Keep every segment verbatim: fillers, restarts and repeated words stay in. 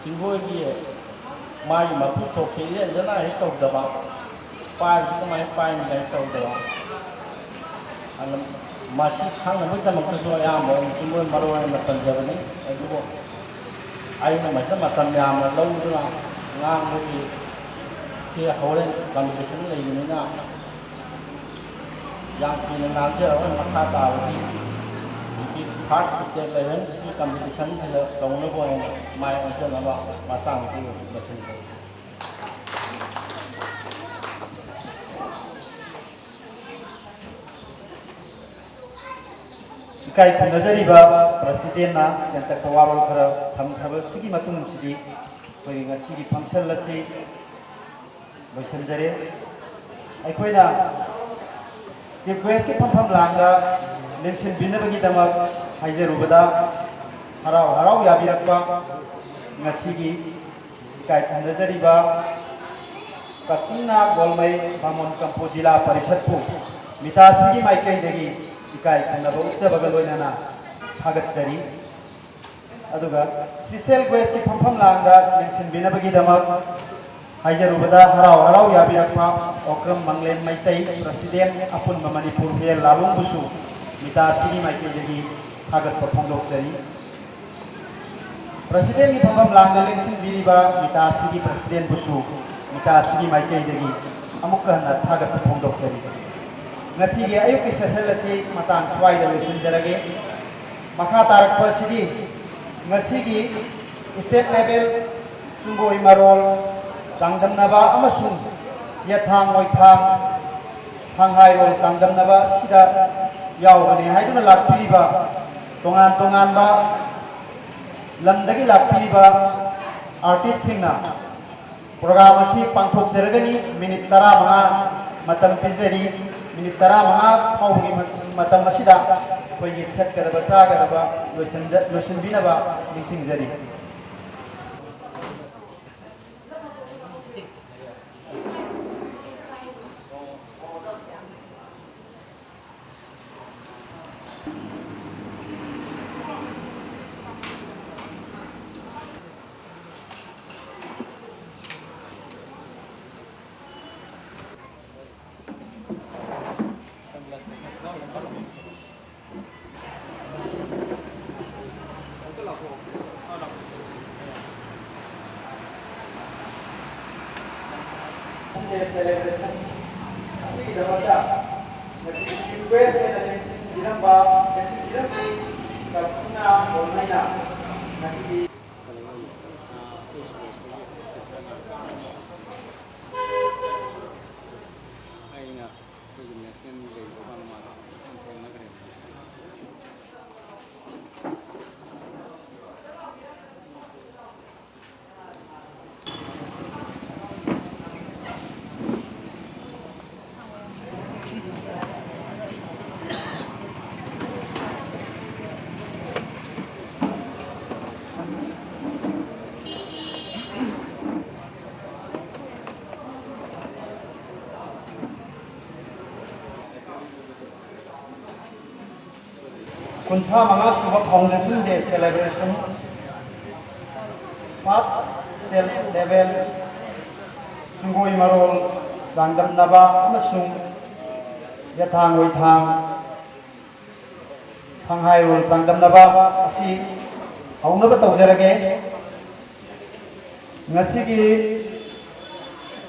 ꯆꯤꯡꯒꯣꯏꯒꯤ ꯃꯥꯒꯤ ꯃꯄꯨ ꯊꯣꯛꯁꯦ ꯏꯔꯦꯟꯖꯅ ꯍꯦꯛ ꯇꯧꯗꯕ, ꯄꯥꯏꯕꯁꯤ ꯀꯃꯥꯏꯅ ꯄꯥꯏꯅꯤ ꯀꯥꯏꯅ ꯇꯧꯗꯕ꯫ ꯑꯗꯨꯅ ꯃꯁꯤ ꯈꯪꯅꯕꯒꯤꯗꯃꯛꯇꯁꯨ ꯑꯌꯥꯝꯕ ꯑꯣꯏꯅ ꯆꯤꯡꯒꯣꯏ ꯃꯔꯨ ꯑꯣꯏꯅ ꯄꯟꯖꯕꯅꯤ꯫ ꯑꯗꯨꯕꯨ ꯑꯩꯅ ꯃꯁꯤꯗ ꯃꯇꯝ ꯌꯥꯝꯅ ꯂꯧꯗꯨꯅ ꯉꯥꯡꯕꯒꯤ ꯁꯤ ꯍꯣꯔꯦꯟ ꯀꯝꯄꯤꯇꯤꯁꯟ ꯂꯩꯕꯅꯤꯅ ꯌꯥꯝ ꯀꯨꯏꯅ ꯉꯥꯡꯖꯔꯔꯣꯏ꯫ ꯃꯈꯥ ꯇꯥꯕꯗꯤ ꯍꯧꯖꯤꯛꯀꯤ ꯐꯥꯔꯁ ꯁ꯭ꯇꯦꯠ ꯂꯦꯚꯦꯜ ꯁꯤꯒꯤ ꯀꯝꯄꯤꯇꯤꯁꯟꯁꯤꯗ ꯇꯧꯅꯕ ꯑꯣꯏꯅ ꯃꯥꯏ ꯑꯣꯟꯖꯅꯕ ꯃꯇꯥꯡ ꯑꯁꯤꯗ ꯂꯣꯏꯁꯤꯟꯖꯔꯤ꯫ ꯏꯀꯥꯏ ꯈꯨꯝꯅꯖꯔꯤꯕ ꯄ꯭ꯔꯁꯤꯗꯦꯟꯅ ꯇꯦꯟꯇꯛꯄ ꯋꯥꯔꯣꯜ ꯈꯔ ꯊꯝꯈ꯭ꯔꯕꯁꯤꯒꯤ ꯃꯇꯨꯡꯁꯤꯗꯤ ꯑꯩꯈꯣꯏꯒꯤ ꯉꯁꯤꯒꯤ ꯐꯪꯁꯟ ꯑꯁꯤ ꯂꯣꯏꯁꯤꯟꯖꯔꯦ꯫ ꯑꯩꯈꯣꯏꯅ ꯆꯤꯐ ꯒꯦꯁꯀꯤ ꯐꯝꯐꯝ ꯂꯥꯡꯗ ꯂꯦꯡꯁꯤꯟꯕꯤꯅꯕꯒꯤꯗꯃꯛ ꯍꯥꯏꯖꯔꯨꯕꯗ ꯍꯔꯥꯎ ꯍꯔꯥꯎ ꯌꯥꯕꯤꯔꯛꯄ ꯉꯁꯤꯒꯤ ꯏꯀꯥꯏ ꯈꯨꯝꯅꯖꯔꯤꯕ ꯀꯛꯆꯤꯡ ꯅꯥ ꯒꯣꯜꯃꯩ ꯕꯥꯃꯣꯟ ꯀꯝꯄꯨ ꯖꯤꯂꯥ ꯄꯔꯤꯁꯠꯄꯨ ꯃꯤꯇꯥꯁꯤꯒꯤ ꯃꯥꯏꯀꯩꯗꯒꯤ ꯏꯀꯥꯏ ꯈꯨꯝꯅꯕ ꯎꯠꯆꯕꯒ ꯂꯣꯏꯅꯅ ꯊꯥꯒꯠꯆꯔꯤ꯫ ꯑꯗꯨꯒ ꯁ꯭ꯄꯤꯁꯦꯜ ꯒꯦꯁꯀꯤ ꯐꯝꯐꯝ ꯂꯥꯡꯗ ꯂꯦꯡꯁꯤꯟꯕꯤꯅꯕꯒꯤꯗꯃꯛ ꯍꯥꯏꯖꯔꯨꯕꯗ ꯍꯔꯥꯎ ꯍꯔꯥꯎ ꯌꯥꯕꯤꯔꯛꯄ ꯑꯣꯀ꯭ꯔꯝ ꯃꯪꯂꯦꯝ ꯃꯩꯇꯩ ꯄ꯭ꯔꯁꯤꯗꯦꯟ ꯑꯄꯨꯟꯕ ꯃꯅꯤꯄꯨꯔ ꯍꯨꯌꯦꯜ ꯂꯥꯂꯣꯡꯕꯨꯁꯨ ꯃꯤꯇꯥꯁꯤꯒꯤ ꯃꯥꯏꯀꯩꯗꯒꯤ ꯊꯥꯒꯠꯄ ꯐꯣꯡꯗꯣꯛꯆꯔꯤ꯫ ꯄ꯭ꯔꯁꯤꯗꯦꯟꯒꯤ ꯐꯝꯐꯝ ꯂꯥꯡꯗ ꯂꯦꯡꯁꯤꯟꯕꯤꯔꯤꯕ ꯃꯤꯇꯥꯁꯤꯒꯤ ꯄ꯭ꯔꯁꯤꯗꯦꯟꯕꯨꯁꯨ ꯃꯤꯇꯥꯁꯤꯒꯤ ꯃꯥꯏꯀꯩꯗꯒꯤ ꯑꯃꯨꯛꯀ ꯍꯟꯅ ꯊꯥꯒꯠꯄ ꯐꯣꯡꯗꯣꯛꯆꯔꯤ꯫ ꯉꯁꯤꯒꯤ ꯑꯌꯨꯛꯀꯤ ꯁꯦꯁꯟ ꯑꯁꯤ ꯃꯇꯥꯡ ꯁ꯭ꯋꯥꯏꯗ ꯂꯣꯏꯁꯤꯟꯖꯔꯒꯦ꯫ ꯃꯈꯥ ꯇꯥꯔꯛꯄ ꯑꯁꯤꯗꯤ ꯉꯁꯤꯒꯤ ꯁ꯭ꯇꯦꯠ ꯂꯦꯚꯦꯜ ꯆꯨꯡꯒꯣꯏ ꯃꯔꯣꯜ ꯆꯥꯡꯗꯝꯅꯕ ꯑꯃꯁꯨꯡ ꯌꯦꯠꯊꯥꯡ ꯑꯣꯏꯊꯥꯡ ꯊꯥꯡꯍꯥꯏꯔꯣꯜ ꯆꯥꯡꯗꯝꯅꯕ ꯑꯁꯤꯗ ꯌꯥꯎꯒꯅꯤ ꯍꯥꯏꯗꯨꯅ ꯂꯥꯛꯄꯤꯔꯤꯕ ꯇꯣꯉꯥꯟ ꯇꯣꯉꯥꯟꯕ ꯂꯝꯗꯒꯤ ꯂꯥꯛꯄꯤꯔꯤꯕ ꯑꯥꯔꯇꯤꯁꯁꯤꯡꯅ ꯄ꯭ꯔꯣꯒ꯭ꯔꯥꯝ ꯑꯁꯤ ꯄꯥꯡꯊꯣꯛꯆꯔꯒꯅꯤ꯫ ꯃꯤꯅꯤꯠ ꯇꯔꯥꯃꯉꯥ ꯃꯇꯝ ꯄꯤꯖꯔꯤ꯫ ꯃꯤꯅꯤꯠ ꯇꯔꯥꯃꯉꯥ ꯐꯥꯎꯕꯒꯤ ꯃ-, ꯃꯇꯝ ꯑꯁꯤꯗ ꯑꯩꯈꯣꯏꯒꯤ ꯁꯦꯠꯀꯗꯕ ꯆꯥꯒꯗꯕ ꯂꯣꯏꯁꯤꯟꯖ-, ꯂꯣꯏꯁꯤꯟꯕꯤꯅꯕ ꯅꯤꯡꯁꯤꯡꯖꯔꯤ꯫ Celebration ꯑꯁꯤꯒꯤꯗꯃꯛꯇ ꯉꯁꯤꯒꯤ request ꯑꯣꯏꯅ ꯂꯦꯡꯁꯤꯟꯕꯤꯔꯝꯕ, ꯂꯦꯡꯁꯤꯟꯕꯤꯔꯝꯕꯤ ꯀꯥꯁꯨꯅ ꯒꯣꯜꯃꯩꯅ ꯉꯁꯤꯒꯤ ꯑꯩꯅ ꯑꯩꯈꯣꯏꯒꯤ national day program ꯃꯥꯁꯤ ꯍꯣꯡꯅꯈ꯭ꯔꯦ꯫ ꯀꯨꯟꯊ꯭ꯔꯥ ꯃꯉꯥ ꯁꯨꯕ Foundation Day Celebration, First State Level ꯁꯪꯒꯣꯏ ꯃꯔꯣꯜ ꯆꯥꯡꯗꯝꯅꯕ ꯑꯃꯁꯨꯡ ꯌꯦꯊꯥꯡ ꯑꯣꯏꯊꯥꯡ ꯊꯥꯡꯍꯥꯏꯔꯣꯜ ꯆꯥꯡꯗꯝꯅꯕ ꯑꯁꯤ ꯍꯧꯅꯕ ꯇꯧꯖꯔꯒꯦ꯫ ꯉꯁꯤꯒꯤ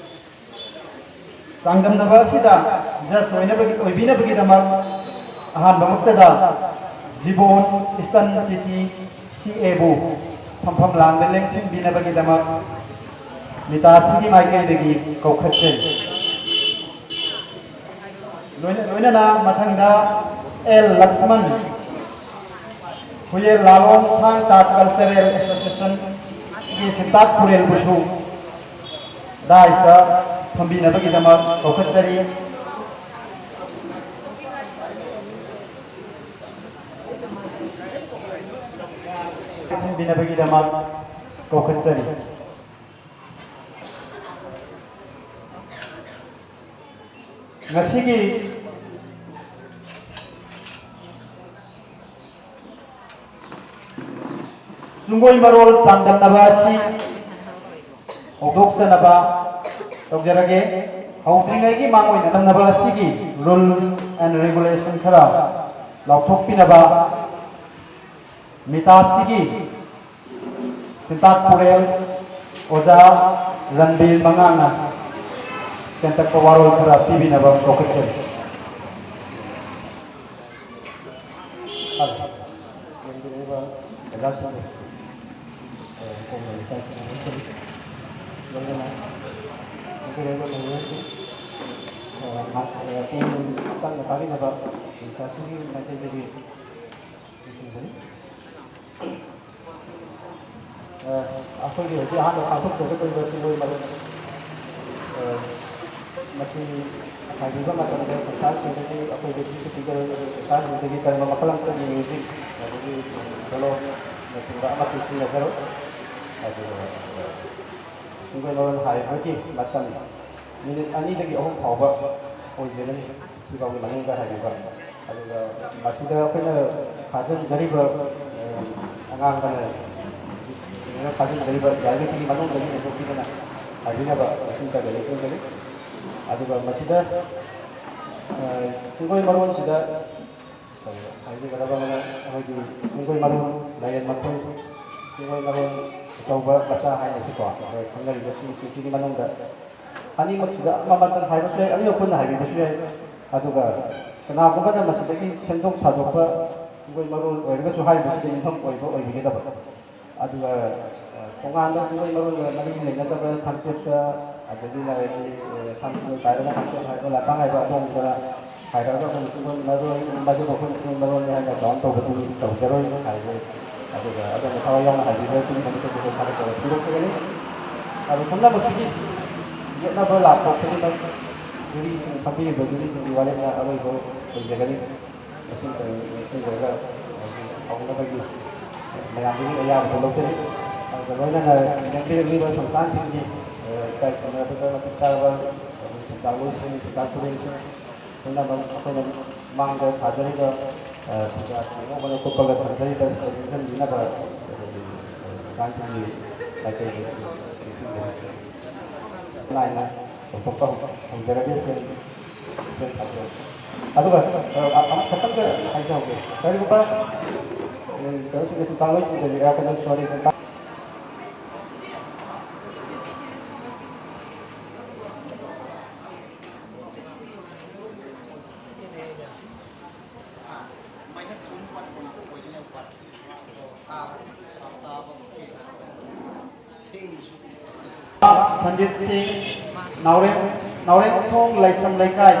ꯆꯥꯡꯗꯝꯅꯕ ꯑꯁꯤꯗ judge ꯑꯣꯏꯅꯕꯒꯤ, ꯑꯣꯏꯕꯤꯅꯕꯒꯤꯗꯃꯛ ꯑꯍꯥꯟꯕꯃꯛꯇꯗ ꯖꯤꯕꯣꯟ ꯏꯁꯇꯟ ꯇꯤꯇꯤ ꯁꯤ ꯑꯦꯕꯨ ꯐꯝꯐꯝ ꯂꯥꯡꯗ ꯂꯦꯡꯁꯤꯟꯕꯤꯅꯕꯒꯤꯗꯃꯛ ꯃꯤꯇꯥꯁꯤꯒꯤ ꯃꯥꯏꯀꯩꯗꯒꯤ ꯀꯧꯈꯠꯆꯔꯤ꯫ ꯂꯣꯏꯅ-, ꯂꯣꯏꯅꯅ ꯃꯊꯪꯗ ꯑꯦꯜ ꯂꯛꯁꯃꯟ, ꯍꯨꯌꯦꯜ ꯂꯥꯂꯣꯡ ꯊꯥꯡ ꯇꯥ Cultural Associationꯒꯤ ꯁꯤꯟꯇꯥꯛ ꯄꯨꯔꯦꯜꯕꯨꯁꯨ dais ꯇ ꯐꯝꯕꯤꯅꯕꯒꯤꯗꯃꯛ ꯀꯧꯈꯠꯆꯔꯤ꯫ ꯁꯤꯟꯕꯤꯅꯕꯒꯤꯗꯃꯛ ꯀꯧꯈꯠꯆꯔꯤ꯫ ꯉꯁꯤꯒꯤ ꯆꯨꯡꯒꯣꯏ ꯃꯔꯣꯜ ꯆꯥꯡꯗꯝꯅꯕ ꯑꯁꯤ ꯍꯧꯗꯣꯛꯆꯅꯕ ꯇꯧꯖꯔꯒꯦ꯫ ꯍꯧꯗ꯭ꯔꯤꯉꯩꯒꯤ ꯃꯥꯡꯑꯣꯏꯅꯅꯕ ꯑꯁꯤꯒꯤ rule and regulation ꯈꯔ ꯂꯥꯎꯊꯣꯛꯄꯤꯅꯕ ꯃꯤꯇꯥꯁꯤꯒꯤ ꯁꯤꯟꯇꯥꯛ ꯄꯨꯔꯦꯜ ꯑꯣꯖꯥ ꯔꯟꯕꯤꯔ ꯃꯉꯥꯡꯅ ꯇꯛꯄ ꯋꯥꯔꯣꯜ ꯈꯔ ꯄꯤꯕꯤꯅꯕ ꯀꯧꯈꯠꯆꯔꯤ꯫ ꯂꯩꯕꯤꯔꯤꯕ ꯑꯣꯖꯥꯁꯤꯡꯕꯨ, ꯑ, ꯀꯣꯝꯅ ꯂꯩꯀꯥꯏ ꯈꯨꯗꯤꯡꯃꯛꯇꯒꯤ ꯂꯣꯏꯅꯅ ꯂꯩꯕꯤꯔꯤꯕ ꯃꯌꯥꯝꯁꯤꯡ, ꯑ, ꯉꯥꯏꯍꯥꯛ, ꯑ, ꯄꯨꯛꯅꯤꯡ ꯆꯪꯅ ꯇꯥꯕꯤꯅꯕ ꯀꯋꯤꯇꯥꯁꯤꯒꯤ ꯃꯥꯏꯀꯩꯗꯒꯤ ꯅꯤꯡꯁꯤꯡꯖꯔꯤ꯫ ꯑ, ꯑꯩꯈꯣꯏꯒꯤ ꯍꯧꯖꯤꯛ ꯑꯍꯥꯟꯕ ꯄꯥꯡꯊꯣꯛꯆꯒꯗꯧꯔꯤꯕ ꯆꯤꯡꯂꯣꯏ ꯃꯔꯨꯞ, ꯑ, ꯃꯁꯤ ꯍꯥꯏꯕꯤꯕ ꯃꯇꯝꯗ ꯁꯪꯁꯊꯥꯟꯁꯤꯡꯗꯒꯤ ꯑꯩꯈꯣꯏꯗ ꯄꯤꯁꯨ ꯄꯤꯖꯔꯣꯏ, ꯑꯗꯨꯒ ꯁꯪꯁꯊꯥꯟꯁꯤꯡꯗꯒꯤ ꯀꯔꯤꯒꯨꯝꯕ ꯃꯈꯜ ꯑꯃꯠꯇꯒꯤ ꯃ꯭ꯌꯨꯖꯤꯛ, ꯑꯗꯒꯤ ꯗꯣꯂꯣꯅꯆꯤꯡꯕ ꯑꯃꯠꯇ ꯁꯤꯖꯤꯟꯅꯖꯔꯣꯏ꯫ ꯑꯗꯨꯒ, ꯑ, ꯆꯤꯡꯂꯣꯏ ꯃꯔꯣꯟ ꯍꯥꯏꯕꯒꯤ ꯃꯇꯝ ꯃꯤꯅꯤꯠ ꯑꯅꯤꯗꯒꯤ ꯑꯍꯨꯝ ꯐꯥꯎꯕ ꯑꯣꯏꯖꯒꯅꯤ꯫ ꯁꯤꯐꯥꯎꯒꯤ ꯃꯅꯨꯡꯗ ꯍꯥꯏꯕꯤꯕ꯫ ꯑꯗꯨꯒ ꯃꯁꯤꯗ ꯑꯩꯈꯣꯏꯅ ꯊꯥꯖꯤꯟꯖꯔꯤꯕ, ꯑ, ꯑꯉꯥꯡꯕꯅ ꯊꯥꯖꯤꯟꯖꯔꯤꯕ ꯌꯥꯔꯤꯕꯁꯤꯒꯤ ꯃꯅꯨꯡꯗꯒꯤ ꯍꯦꯟꯗꯣꯛꯄꯤꯗꯅ ꯍꯥꯏꯕꯤꯅꯕ ꯃꯁꯤꯡ ꯇꯧꯖꯔꯤ, ꯈꯪꯖꯔꯤ꯫ ꯑꯗꯨꯒ ꯃꯁꯤꯗ, ꯑ, ꯆꯤꯡꯂꯣꯏ ꯃꯔꯣꯟꯁꯤꯗ, ꯑ, ꯍꯥꯏꯖꯒꯗꯕ ꯑꯃꯅ, ꯑꯩꯈꯣꯏꯒꯤ ꯆꯤꯡꯂꯣꯏ ꯃꯔꯣꯟ, ꯂꯥꯏꯔꯦꯟ ꯃꯈꯣꯏ, ꯆꯤꯡꯂꯣꯏ ꯃꯔꯣꯟ ꯑꯆꯧꯕ, ꯃꯆꯥ ꯍꯥꯏꯅꯁꯨꯀꯣ, ꯑꯩꯈꯣꯏ ꯈꯪꯅꯔꯤꯕꯁꯤꯡꯁꯤꯒꯤ ꯃꯅꯨꯡꯗ ꯑꯅꯤꯃꯛꯁꯤꯗ ꯑꯃꯃꯛꯇꯪ ꯍꯥꯏꯕꯁꯨ ꯌꯥꯏ, ꯑꯅꯤꯃꯛ ꯄꯨꯟꯅ ꯍꯥꯏꯕꯤꯕꯁꯨ ꯌꯥꯏ꯫ ꯑꯗꯨꯒ ꯀꯅꯥꯒꯨꯝꯕꯅ ꯃꯁꯤꯗꯒꯤ ꯁꯦꯝꯗꯣꯛ ꯁꯥꯗꯣꯛꯄ ꯆꯤꯡꯂꯣꯏ ꯃꯔꯣꯟ ꯑꯣꯏꯔꯒꯁꯨ ꯍꯥꯏꯔꯤꯕꯁꯤꯗ ꯌꯨꯝꯐꯝ ꯑꯣꯏꯕ ꯑꯣꯏꯕꯤꯒꯗꯕ꯫ ꯑꯗꯨꯒ, ꯑ, ꯇꯣꯉꯥꯟꯕ ꯆꯤꯡꯂꯣꯏ ꯃꯔꯣꯟꯒ ꯃꯔꯤ ꯂꯩꯅꯗꯕ ꯊꯥꯡꯆꯦꯠꯇ, ꯑꯗꯒꯤ ꯂꯥꯏꯔꯤꯛ, ꯑ, ꯊꯥꯡ ꯆꯤꯡꯂꯣꯏ ꯄꯥꯏꯔꯒ ꯊꯥꯡꯆꯦꯠ ꯍꯥꯏꯕ, ꯂꯥꯇꯥꯡ ꯍꯥꯏꯕ ꯑꯗꯣꯝꯗ ꯍꯥꯏꯔꯛꯑꯒ ꯑꯩꯈꯣꯏꯅ ꯆꯤꯡꯂꯣꯏ ꯃꯔꯣꯟ, ꯃꯗꯨꯕꯨ ꯑꯩꯈꯣꯏꯅ ꯆꯤꯡꯂꯣꯏ ꯃꯔꯣꯟꯅꯤ ꯍꯥꯏꯅ ꯀꯥꯎꯟ ꯇꯧꯕꯗꯨ ꯇꯧꯖꯔꯣꯏ ꯍꯥꯏꯖꯩ꯫ ꯑꯗꯨꯒ ꯑꯗꯣꯝꯅ ꯊꯋꯥꯏ ꯌꯥꯎꯅ ꯍꯥꯏꯕꯤꯕꯗꯨꯒꯤꯗꯃꯛꯇ ꯑꯩꯈꯣꯏ ꯊꯥꯒꯠꯆꯕ ꯐꯣꯡꯗꯣꯛꯆꯒꯅꯤ꯫ ꯑꯗꯨ ꯄꯨꯝꯅꯃꯛꯁꯤꯒꯤ ꯌꯦꯠꯅꯕ ꯂꯥꯛꯄ ꯈꯨꯗꯤꯡꯃꯛ ꯖꯨꯔꯤꯁꯤꯡ, ꯐꯝꯕꯤꯔꯤꯕ ꯖꯨꯔꯤꯁꯤꯡꯒꯤ ꯋꯥꯔꯦꯞꯅ ꯑꯔꯣꯏꯕ ꯑꯣꯏꯖꯒꯅꯤ꯫ ꯃꯁꯤꯃꯇꯪ ꯅꯤꯡꯁꯤꯡꯖꯔꯒ ꯍꯧꯖꯤꯛ ꯍꯧꯅꯕꯒꯤ ꯃꯌꯥꯝꯗꯒꯤ ꯑꯌꯥꯕꯗꯨ ꯂꯧꯖꯔꯤ꯫ ꯑꯗꯨꯒ ꯂꯣꯏꯅꯅ ꯂꯦꯡꯕꯤꯔꯛꯂꯤꯕ ꯁꯪꯁꯊꯥꯟꯁꯤꯡꯒꯤ, ꯑ, ꯏꯀꯥꯏ ꯈꯨꯝꯅꯕꯗ ꯃꯇꯤꯛ ꯆꯥꯔꯕ ꯁꯦꯟꯖꯥꯛꯂꯣꯏꯁꯤꯡ, ꯁꯦꯟꯖꯥꯛ ꯄꯨꯔꯦꯜꯁꯤꯡ, ꯄꯨꯝꯅꯃꯛ ꯑꯩꯈꯣꯏꯅ ꯃꯥꯡꯗ ꯊꯥꯖꯔꯤꯕ, ꯑ, ꯄꯨꯖꯥ ꯑꯉꯧꯕꯅ ꯀꯨꯞꯄꯒ ꯊꯝꯖꯔꯤꯕ ꯑꯁꯤꯗ ꯅꯤꯡꯍꯟꯕꯤꯅꯕ ꯑꯩꯈꯣꯏꯒꯤ, ꯑ, ꯁꯪꯁꯊꯥꯟꯁꯤꯡꯒꯤ ꯃꯥꯏꯀꯩꯗꯒꯤ ꯅꯤꯡꯁꯤꯡꯖꯔꯤ꯫ ꯅꯥꯏꯅ ꯇꯧꯊꯣꯛꯄ ꯍꯧꯖꯔꯒꯦ꯫ ꯁꯦꯟ, ꯁꯦꯟ ꯊꯥꯗꯣꯛꯑꯒꯦ꯫ ꯑꯗꯨꯒ, ꯑ, ꯑ, ꯑꯃꯈꯛꯇꯪꯒ ꯍꯥꯏꯖꯍꯧꯒꯦ꯫ ꯀꯔꯤꯒꯨꯝꯕ, ꯎꯝ, ꯀꯩꯅꯣꯁꯤꯡꯗ ꯁꯦꯟꯖꯥꯛꯂꯣꯏꯁꯤꯡꯗꯗꯤ, ꯑ, ꯀꯩꯅꯣ, sorry, ꯁꯦꯟꯖꯥꯛ-, ꯁꯟꯖꯤꯠ ꯁꯤꯡ, ꯅꯥꯎꯔꯦꯝ, ꯅꯥꯎꯔꯦꯝꯊꯣꯡ ꯂꯥꯏꯁ꯭ꯔꯝ ꯂꯩꯀꯥꯏ,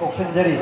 ꯀꯧꯁꯤꯟꯖꯔꯤ꯫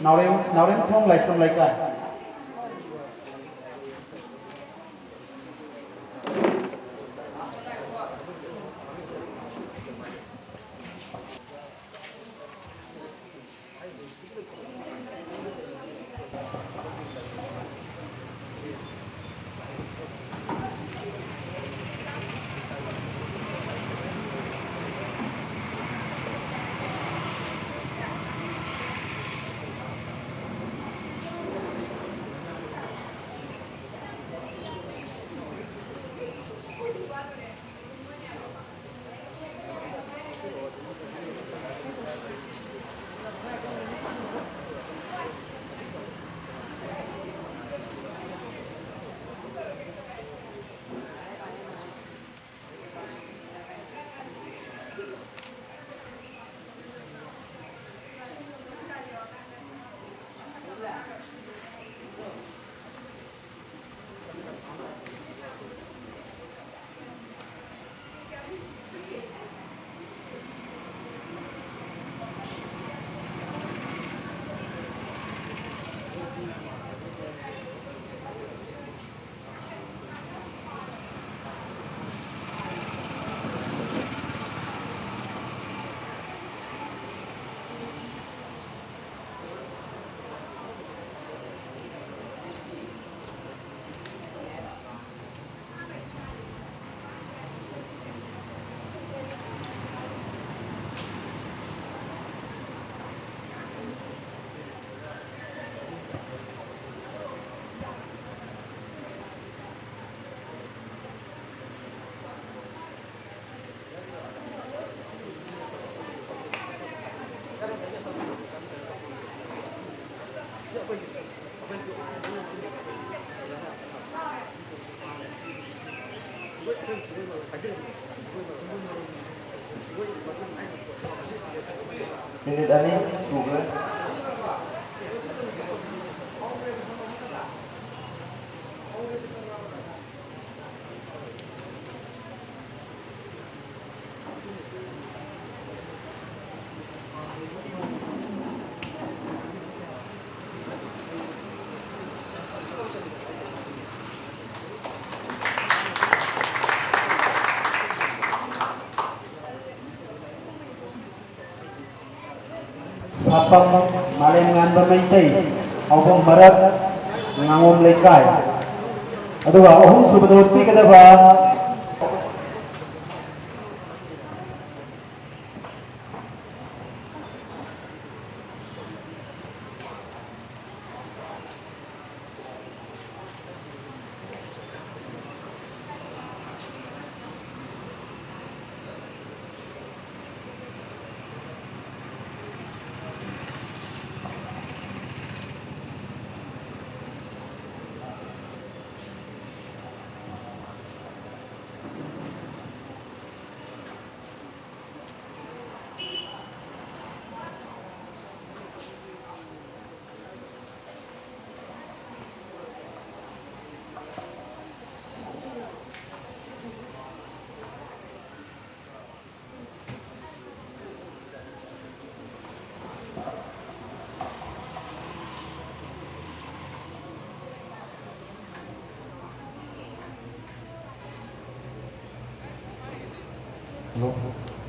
ꯅꯥꯎꯔꯦꯝ, ꯅꯥꯎꯔꯦꯝꯊꯣꯡ ꯂꯥꯏꯁ꯭ꯔꯝ ꯂꯩꯀꯥꯏ꯫ ꯃꯤꯅꯤꯠ ꯑꯅꯤ ꯁꯨꯈ꯭ꯔꯦ꯫ ꯁꯥꯄꯝ ꯃꯥꯂꯦꯝꯉꯥꯟꯕ ꯃꯩꯇꯩ, ꯍꯥꯎꯕꯝ ꯃꯔꯛ, ꯉꯥꯉꯣꯝ ꯂꯩꯀꯥꯏ꯫ ꯑꯗꯨꯒ ꯑꯍꯨꯝꯁꯨꯕꯗ ꯎꯠꯄꯤꯒꯗꯕ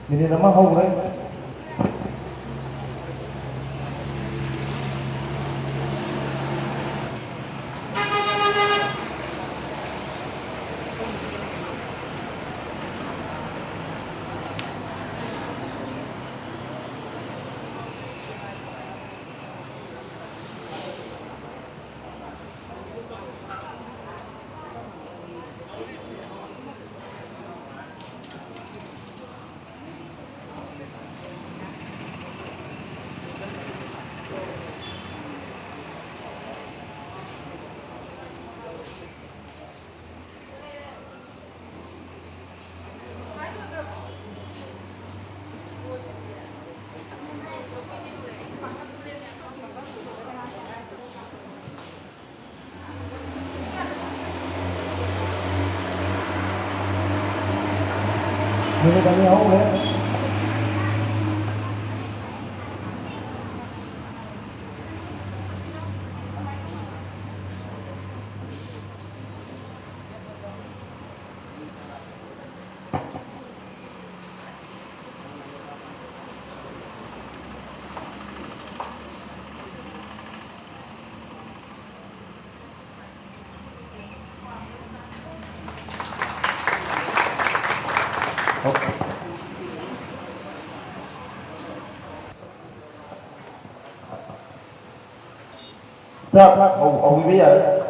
ꯃꯤꯅꯤꯠ ꯑꯃ ꯍꯧꯈ꯭ꯔꯦ꯫ ꯃꯤꯅꯤꯠ ꯑꯅꯤ ꯍꯧꯈ꯭ꯔꯦ꯫ Start. ꯍꯧ-, ꯍꯧꯕꯤꯕ ꯌꯥꯔꯦ꯫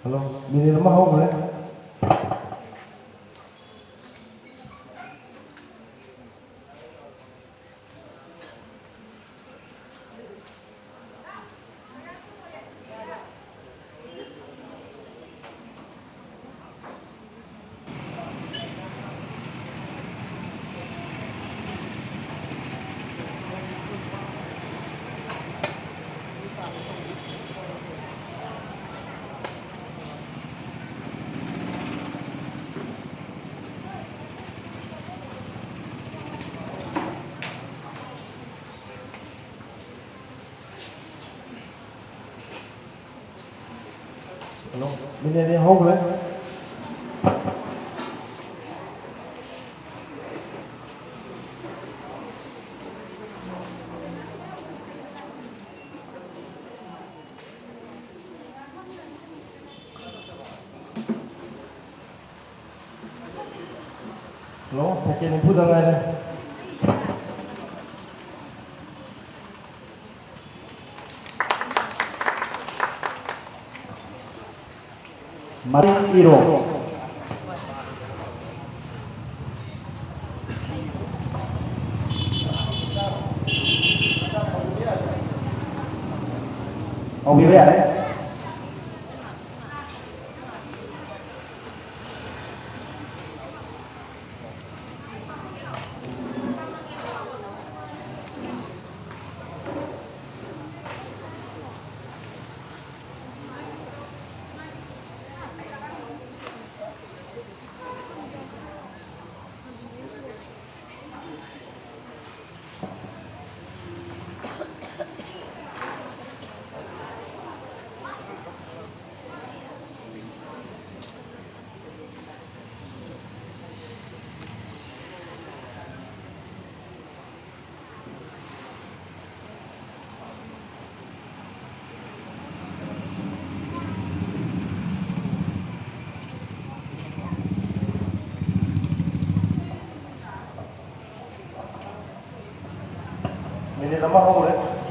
ꯍꯜꯂꯣ, ꯃꯤꯅꯤꯠ ꯑꯃ ꯍꯧꯈ꯭ꯔꯦ꯫ ꯍꯜꯂꯣ, ꯃꯤꯅꯤꯠ ꯑꯅꯤ ꯍꯧꯈ꯭ꯔꯦ꯫ ꯍꯜꯂꯣ, ꯁꯦꯀꯦꯟ ꯅꯤꯐꯨꯗ ꯉꯥꯏꯔꯦ꯫ ꯃꯇꯦꯡ ꯄꯤꯔꯣ꯫ ꯍꯧꯕꯤꯕ ꯌꯥꯔꯦ꯫ ꯃꯤꯅꯤꯠ ꯑꯃ ꯍꯧꯔꯦ꯫